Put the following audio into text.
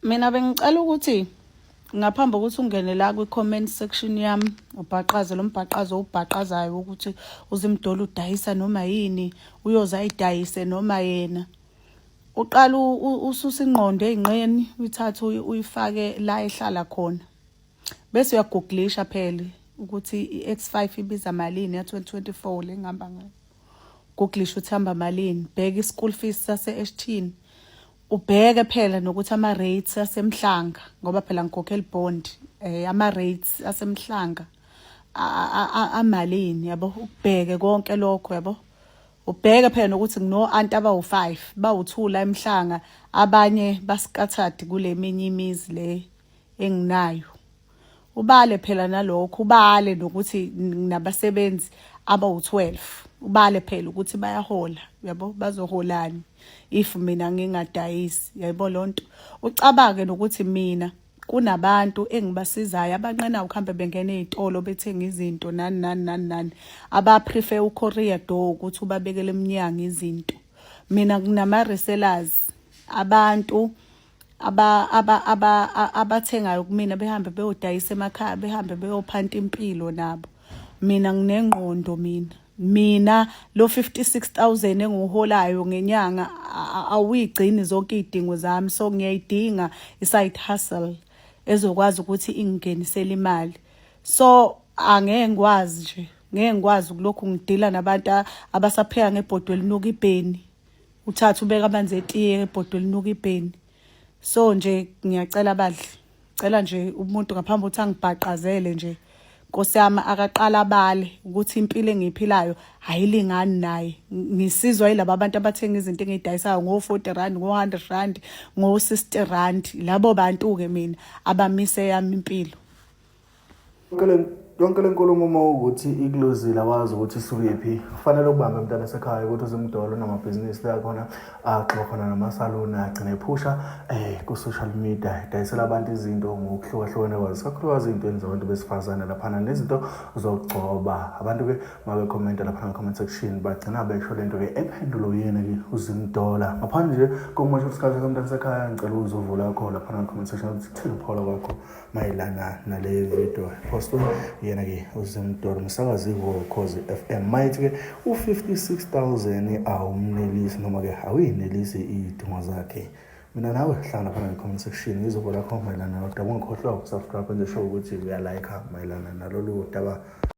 Mina bengicela ukuthi ngaphambi kokuthi ungene la kwi-comment section yami ubhaqaze lo mbhaqazo owubhaqazayo ukuthi uZimdollar udayisa noma yini, uyoze ayidayise noma yena. Uqala ususe ingqondo ey'nqeni, uyithathe uyifake la ehlala khona. Bese uyagooglisha phela ukuthi i-X5 ibiza malini ya-2024 le ngihamba ngayo. Googlisha ukuthi hamba malini, bheka i-school fees sase-Eshthini. Ubheke phela nokuthi ama-rates aseMhlanga, ngoba phela ngikhokhela i-bond, ama-rates aseMhlanga amalini, yabo. Ukubheke konke lokho, yabo. Ubheke phela nokuthi ngino-anti abawu-5, bawu-2 la eMhlanga, abanye ba-scattered kule minye imizi le enginayo. Ubale phela nalokho, ubale nokuthi nginabasebenzi abawu-12. Ubale phela ukuthi bayahola, yabo, bazoholani if mina ngingadayisi, yayibona loo nto. Ucabange nokuthi mina kunabantu engibasizayo abanqena ukuhambe bengena ey'tolo bethenga izinto nani nani nani nani, aba-prefer u-courier door ukuthi ubabekele emnyango izinto. Mina nginama-resellers, abantu abathengayo kumina behambe beyodayisa emakhaya, behambe beyophanta impilo nabo. Mina nginengqondo mina. Mina lo 56,000 engiwuholayo ngenyanga awuyigcini zonke iy'dingo zami, so ngiyayidinga i-side hustle ezokwazi ukuthi ingingenisele imali. So angeke ngikwazi nje, ngeke ngikwazi ukulokhu ngidila nabantu abasapheka ngebhodwe elinuka ibheni. Uthathe ubeke amanzi etiye ngebhodwe elinuka ibheni. So nje ngiyacela badli, cela nje umuntu ngaphambi kokuthi angibhaqazele nje, Nkosi yami, akaqala abale ukuthi impilo engiyiphilayo ayilingani naye. Ngisizwa yilaba abantu abathenga izinto engiyidayisayo ngo-40 rand, ngo-100 rand, ngo-60 rand. Labo bantu-ke mina abamise yami impilo. Yonke le nkulumo uma ukuthi ikuluzile, awazi ukuthi isukephi, kufanele ukubambe mntana sekhaya ukuthi uZimdollar unamabhizinisi la khona axoxa khona namasaluni, agcine ephusha ku-social media, edayisela abantu izinto ngokuhlukahlukana kwazo, kakhulukazi ey'ntweni zabantu besifazane laphana nezinto zokugcoba. Abantu-ke uma bekhomenta laphana comment section bagcina besho lento-ke ephendulo yena-ke uZimdollar. Ngaphandle nje kokumosha isikhathi somntana sekhaya, ngicela uzuvula yakho laphana comment section ukuthi kuthini ukuphola kwakho mayelana nale video postwe yena-ke uZimdollar, umsakazi woKhozi FM, mayethi-ke u-56,000 awumnelisi noma-ke awuyinelisi iy'dingo zakhe. Mina nawe hlala laphana nge-comment section, ngizobo lakho mayelana nodaba. Ungakhohlwa ukusubscribe, enze sure ukuthi uyalayikha mayelana nalolu daba.